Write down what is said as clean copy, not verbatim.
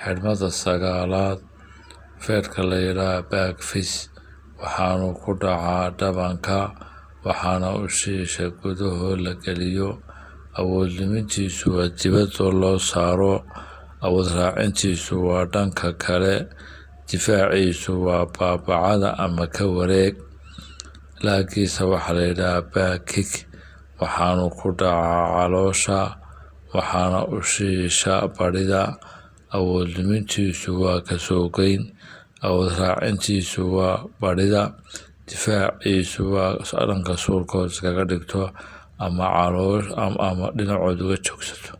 Xidhmada sagaalaad, feedhka la yidhaah back fist, waxaanu ku dhacaa dhabanka, waxaana ushiisha gudahoo la geliyo. Awood lumintiisu waa dibadoo loo saaro, awood raacintiisu waa dhanka kale. Difaaciisu waa baabacada ama ka wareeg. Laagiisa waxaa la yidhaah back kick, waxaanu ku dhacaa caloosha, waxaana ushiisha barida. Awood lumintiisu waa kasoo geyn, awood raacintiisu waa barida. Difaaciisu waa dhanka suulkood iskaga dhigto ama caloosh ama dhinacood uga joogsato.